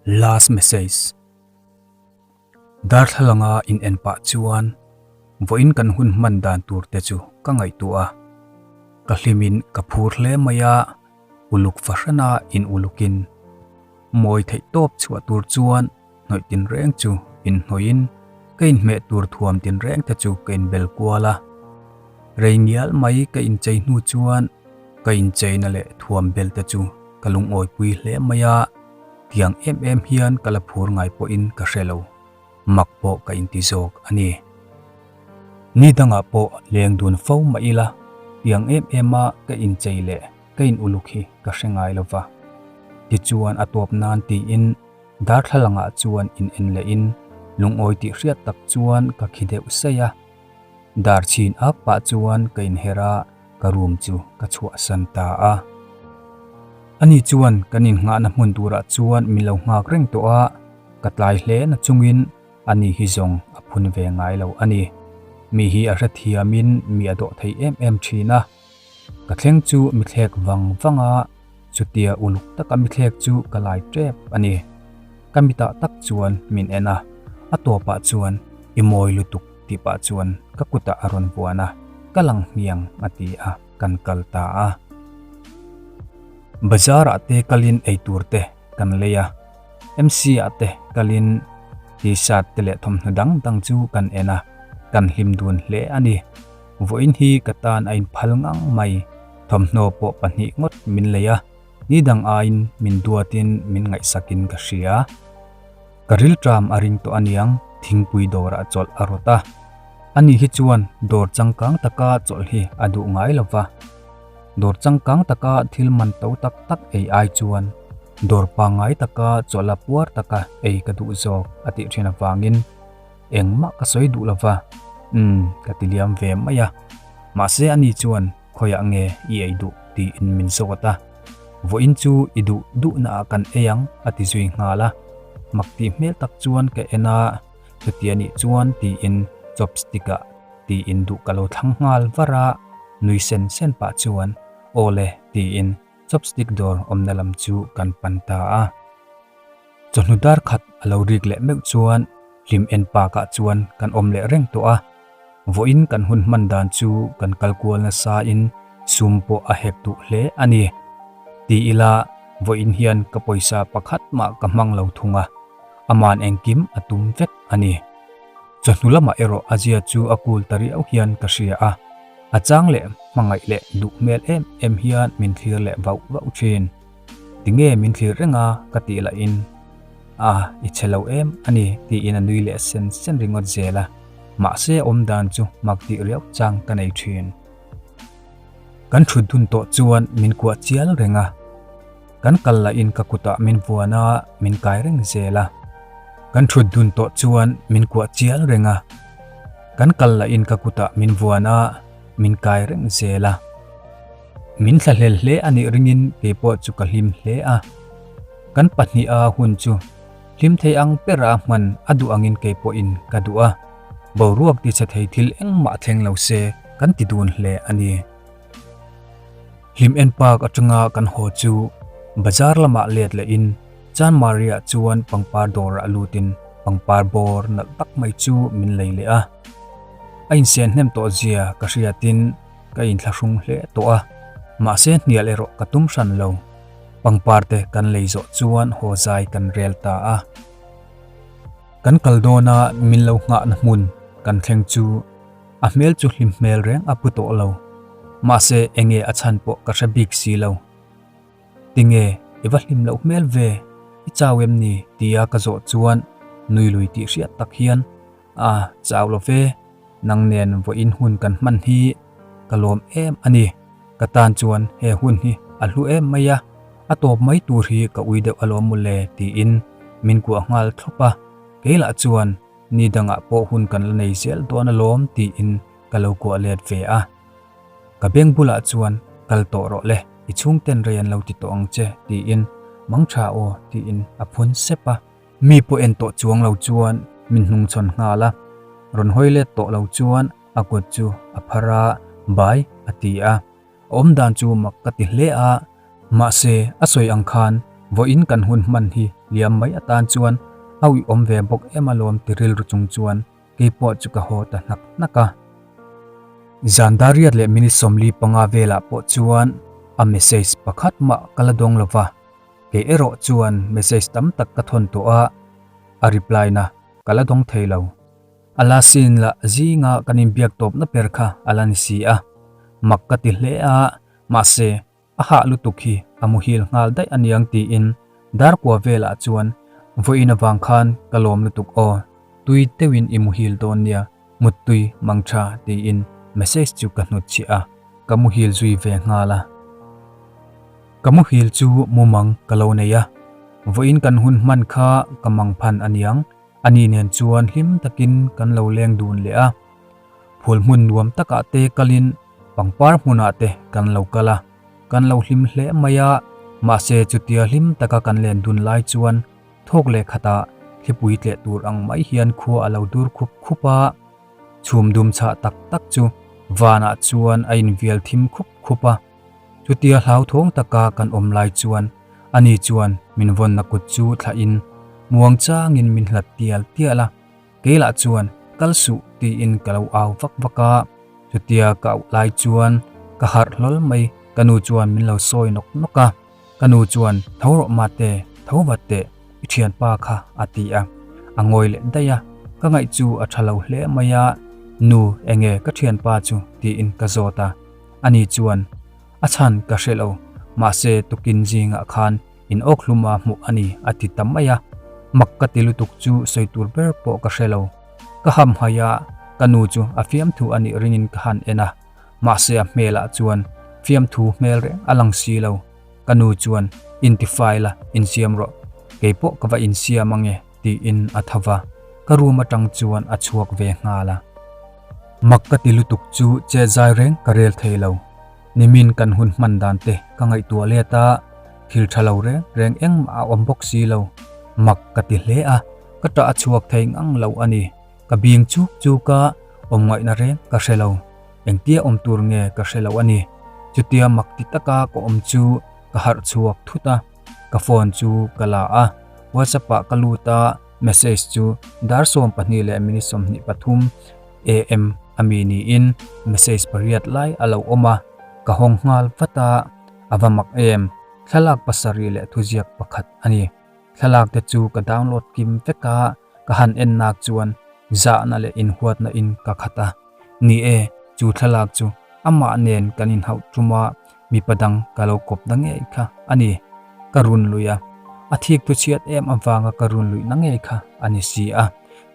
Last message. Darthlalanga in en pah chuan vawiin kan hun hman dan tur te chu ka ngaihtuah a. Ka hlimin ka phur hle mai a, uluk fahrana in ulukin mawi theih tawp chhuah tur chuan hnawih tinreng chu inhnawih in ka inhmeh tur thuam tinreng te chu ka inbel kual a. Rei ngial mai ka inchei hnu chuan ka incheina leh thuam bel te chu ka lungawipui hle mai a, tiang em em hian ka la phur ngai pawhin ka hre lo, mak pawh ka inti zawk a ni. Ni dangah pawh leng dun fo mah ila, tiang em em a ka inchei leh ka in uluk hi ka hre ngai lo va. Tichuan a tawp nan tiin darthlalangah chuan in en leh in lungawi tih hriat tak chuan ka khi deuh saih a. Dar chhin ak pah chuan ka inher a, ka room chu ka chhuahsan ta a. Ani chuan kan innghahna hmun turah chuan min lo nghak reng tawh a, ka tlai hle na chungin ani hi zawng a phun ve ngai lo a ni. Mi hi a hrethiamin mi a dawh thei em em thin a. Ka thleng chu mi thlek vang vang a, chutia uluk taka mi thlek chu ka lai tep a ni. Ka mitah tak chuan min en a, a tawpah chuan i mawi lutuk tih pah chuan ka kutah a rawn vuan a, ka lang hmiang a ti a, kan kal ta a. Bazar ah te kalin eitur te kan lei a, MC ah te kalin t-shirt te leh thawmhnaw dang dang chu kan en a, kan hlim dun hle a ni. Vawiin hi ka tan a inphal ngang mai, thawmhnaw pawh pahnih ngawt min lei a, ni dang aiin min duatin min ngaihsakin ka hria. Ka rilṭam a ring tawh aniang, thingpui dawrah chawlh a rawt a. Ani hi chuan dawr changkang taka chawlh hi a duh ngai lo va. Dawr changkang taka thil man to tak tak ei ai chuan dawr pangngai taka chawlh a puar taka ei ka duh zawk a tih ṭhin avangin Engmah ka sawi duh lova, umm ka ti liam ve mai a. Mahse ani chuan khawiah nge i ei duh tiin min zawt a. Vawiin chu i duh duhna ah kan ei ang a ti zui nghal a. Mak tih hmel tak chuan ka en a, chuti anih chuan tiin chopstick ah tiin duh ka lo thlang nghal var a, nui sen sen pah chuan aw le tiin chopstick dawr awmna lam chu kan pan ta a. Chawhnu dar khat a lo rik leh meuh chuan hlim en pakah chuan kan awm leh reng tawh a. Vawiin kan hun hman dan chu kan kal kual nasa in sum pawh a hek duh hle a ni. Ti ila vawiin hian ka pawisa pakhat mah ka hmang lo thung a, aman engkim a tum vek a ni. Chawhnu lamah erawh a zia chu a kul ta riau hian ka hria a, a chang leh hmangaih leh duh hmel em em hian min thlir leh vauh vauh thin. Tinge min thlir reng a ka tih lahin a i che lo em a ni tiin a nui leh sen sen ringawt zel a, mahse awm dan chu mak tih riau chang ka nei thin. Kan thut dun tawh chuan min kuah chial reng a, kan kal lahin ka kutah min vuan a min kai reng zel a. Kan thut dun tawh chuan min kuah chial reng a, kan kal lahin ka kutah min vuan a min kai reng zel a. Min thlahlel hle a nih ringin kei pawh chu ka hlim hle a. Kan pahniha hun chu hlim thei ang pera hman a duh angin kei pawhin ka duh a. Boruak tichhe thei thil engmah thleng lo se kan ti dun hle a ni. Hlim en park atanga kan haw chu bazar lamah let lehin Chanmari-ah chuan pangpar dawrah lutin pangpar bawr nalh tak mai chu min lei leh a. A insian hnem tawh zia ka hriatin Ka inthlahrung hle tawh a, mahse hnial erawh ka tum hran lo. Pangpar te kan lei zawh chuan haw zai kan rel ta a. Kan kal dawn a min lo nghahna hmun kan thleng chu a hmel chu hlim hmel reng a pu tawh lo. Mahse enge a chhan pawh ka hre bik si lo. Tinge i va hlim loh hmel ve, i chau em ni? tia ka zawh chuan nui lui tih hriat tak hian A, chau lo ve, nang nen vawiin hun kan hman hi ka lawm em a ni. Ka tan chuan he hun hi a hlu em mai a, a tawp mai tur hi ka ui deuh alawm mawle tiin min kuah nghal thlawp a, kei lah chuan ni dangah pawh hun kan la nei zel dawn alawm tiin ka lo kuah let ve a. Ka beng bulah chuan kal tawh rawh le, i chhungten rei an lo ti tawh ang che tiin mangtha aw tiin a phun sep a. Mi pawh en tawh chuang lo chuan min hnungchhawn nghal a, rawn hawi let tawh lo chuan a kut chu a phar a, Bai a ti a. A awm dan chu mak ka ti hle a, mahse a sawi ang khan Vawiin kan hun hman hi liam mai atan chuan a uiawm ve bawk em alawm ti rilru chung chuan kei pawh chu ka haw ta hnak hnak a. Zan dariat leh minute 45 velah pawh chuan a message pakhat mah ka la dawng lo va, kei erawh chuan message tam tak ka thawn tawh a, a reply na ka la dawng thei lo. A la sin lah zinga kan inbiak tawpna ber kha a la ni si a, mak ka ti hle a, mahse a hah lutuk hi a muhil nghal daih aniang tiin darkua velah chuan vawiin avang khan ka lawm lutuk aw, tui deuhin i muhil dawn nia, muttui mang tha tiin message chu ka hnutchhiah a, ka muhil zui ve nghal a. Ka muhil chu mumang ka lo nei a, vawiin kan hun hman kha ka mangphan aniang. Ani nen chuan hlim takin kan lo leng dun leh a, phul hmun nuam takah te kalin pangpar hmunah te kan lo kal a, kan lo hlim hle mai a, mahse chutia hlim taka kan len dun lai chuan thawk leh khatah thlipui tleh tur ang mai hian khua a lo dur khup khup a, chhum dum chhah tak tak chu vanah chuan a invial thim khup khup a. Chutia hlauthawng taka kan awm lai chuan ani chuan min vawnna kut chu thlahin muang changin min hlat tial tial a, keilah chuan kal suh tiin ka lo au vak vak a, chutia ka auh lai chuan ka harh hlawl mai, ka nu chuan min lo sawi nawk nawk a, ka nu chuan tho rawh mate, tho vat teh, i thianpa kha a ti a, a ngawi leh daih a, ka ngaih chu a tha lo hle mai a, nu enge ka thianpa chu tiin ka zawt a. Ani chuan, A chhan ka hre lo, mahse tukin zingah khan in awk hluma hmuh a ni a ti ta mai a. Mak ka ti lutuk chu sawi tur ber pawh ka hre lo. Ka hamhaih a, ka nu chu a fiamthu a nih ringin ka han en a, mahse a hmelah chuan fiamthu hmel reng a lang si lo. Ka nu chuan, Intifai la, insiam rawh. Kei pawh ka va insiam ange. Tiin a tho va, ka room atang chuan a chhuak ve nghal a. Mak ka ti lutuk chu che zai reng ka rel thei lo. Nimin kan hun hman dan te ka ngaihtuah let a, thil tha lo reng reng engmah a awm bawk si lo. Mak ka ti hle a, ka tah a chhuak thei ngang lo a ni. Ka bing chuk chuk a, awm ngaihna reng ka hre lo. Engtia awm tur nge ka hre lo a ni. Chutia mak ti taka ka awm chu ka harh chhuak thut a. Ka phone chu ka la a, WhatsApp ah ka lut a, message chu dar 12 leh minute 23 am a mi niin message pariat lai a lo awm a, ka hawng nghal vat a, a va mak em, thlalak pasarih leh thuziak pakhat a ni. Thlalak te chu ka download kim vek a, ka han en nak chuan zahna leh inhuatna in ka khat a. Ni e, chu thlalak chu amah nen kan inhauh tum a, mipa dang ka lo kawp na ngei kha a ni. Ka run lui a, a thik thu chhiat em avanga ka run luih na ngei kha a ni si a.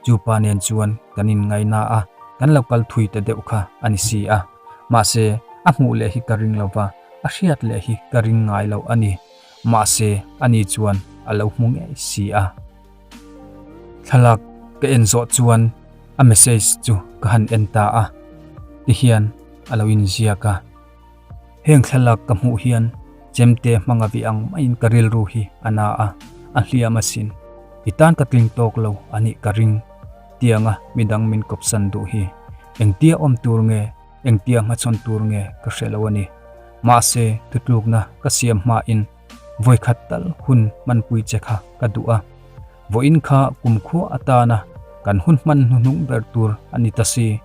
Chu pa nen chuan kan inngaina a, kan lo kal thui ta deuh kha a ni si a. Mahse, a hmuh leh hi ka ring lo va, a hriat leh hi ka ring ngai lo a ni. Mahse, ani chuan a lo hmu ngei si a. Thlalak ka en zawh chuan a message chu ka han en ta a, tihian a lo inziak a. Heng thlalak ka hmuh hian chemte hmanga vi ang maiin ka rilru hi a na a, a hliam asin. I tan ka tling tawk lo a nih ka ring. Tianga midang min kawpsan duh hi engtia awm tur nge, engtia hmachhawn tur nge ka hre lo a ni. Mahse, thutlukna ka siam hmain Vawikhat tal hun hmanpui che kha ka duh a, vawiin kha kumkhua atana kan hun hman hnuhnung ber tur a ni ta si.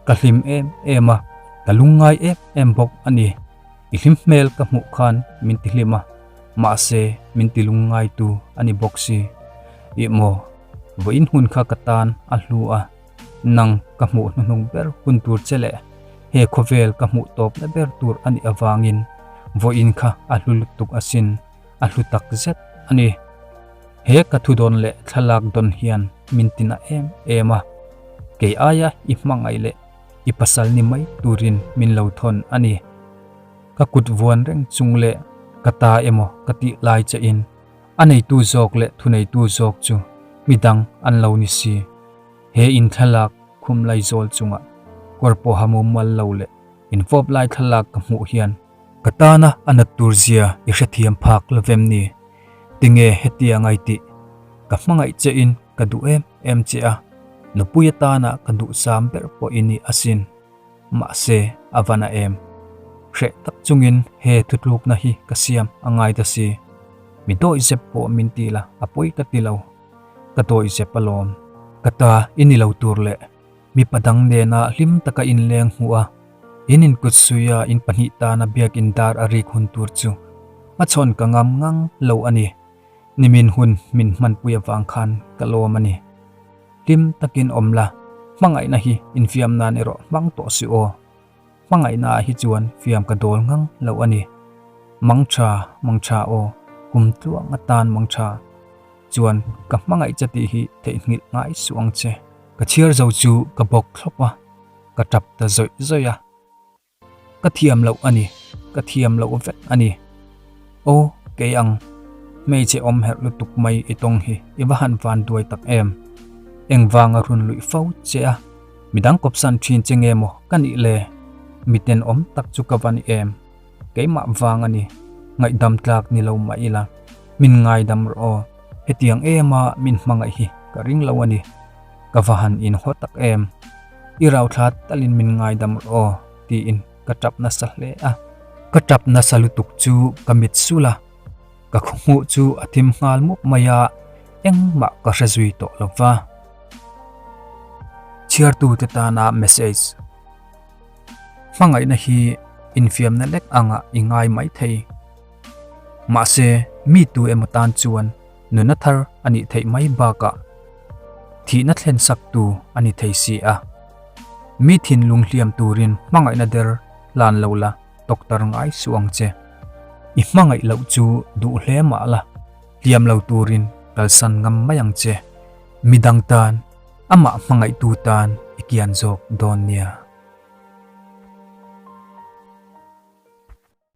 Ka hlim em em a, ka lungngai em em bawk a ni. I hlim hmel ka hmuh khan min ti hlim a, mahse min ti lungngaitu a ni bawk si. Ih maw, vawiin hun kha ka tan a hlu a. Nang ka hmuh hnuhnung ber hun tur che leh he khawvel ka hmuh tawpna ber tur a nih avangin vawiin kha a hlu lutuk asin, a hlu tak zet a ni. He ka thu dawn leh thlalak dawn hian min tina em em a, kei aia i hmangaih leh i pasal ni mai turin min lo thawn a ni. Ka kut vuan reng chung leh ka ta emaw ka tih lai che in a neitu zawk leh thuneitu zawk chu midang an lo ni si. He in thlalak khum lai zawl chungah kawr pawha mumal lo leh infawp lai thlalak ka hmuh hian ka tana a nat tur zia i hrethiam phak lo vem ni? Tinge hetia ngai tih? Ka hmangaih che in ka duh em em che a, nupui atana ka duhsam ber pawh i ni asin. Mahse a va na em? Hreh tak chungin he thutlukna hi ka siam a ngai ta si. Mi dawihzep pawh min ti la, a pawi ka ti lo. Ka dawihzep alawm. Ka ta i ni lo tur leh mipa dang nena hlim taka inleng hmuh a, in inkut suia in pahnih tana biakin dar a rik hun tur chu hmachhawn ka ngam ngang lo a ni. Nimin hun min hmanpui avang khan ka lawm a ni. Hlim takin awm la, hmangaihna hi infiam nan erawh hmang tawh suh aw. Hmangaihna ah hi chuan fiam ka dawl ngang lo a ni. Mang tha, mang tha aw, kum tluang atan mang tha. Chuan ka hmangaih che tih hi theihnghilh ngai suh ang che. Ka chhiar zo chu ka bawk thlawp a, ka tap ta zawih zawih a. Ka thiam loh a ni, ka thiam loh vek a ni. Aw, kei ang, hmeichhe awm herh lutuk mai i tawng hi i va han van duai tak em. Engvanga run luih fo che a, midang kawpsan thin che nge maw ka nih le? Mi tenawm tak chu ka va ni em? Keimah vang a ni, ngaihdam tlak ni lo mah ila, min ngaidam rawh aw, hetiang ema min hmangaih hi ka ring lo a ni. Ka va han inhaw tak em? I rauthla talin min ngaidam rawh aw, tiin ka tap nasa hle a. Ka tap nasa lutuk chu ka mit sul a, ka khuhmuh chu a thim nghal mup mai a, engmah ka hre zui tawh lo va. Chhiartute tana message. Hmangaihna hi infiamna lek angah i ngai mai thei. Mahse, mi tu emaw tan chuan nuna thar a nih theih mai bakah thihna thlen sak tu a ni thei si a. Mi thinlung hliam turin hmangaihna der hlan lo la tawktar ngai suh ang che. I hmangaih loh chu duh hle mah la, hliam lo turin kalsan ngam mai ang che. Midang tan, amah hmangaihtu tan i kian zawk dawn nia.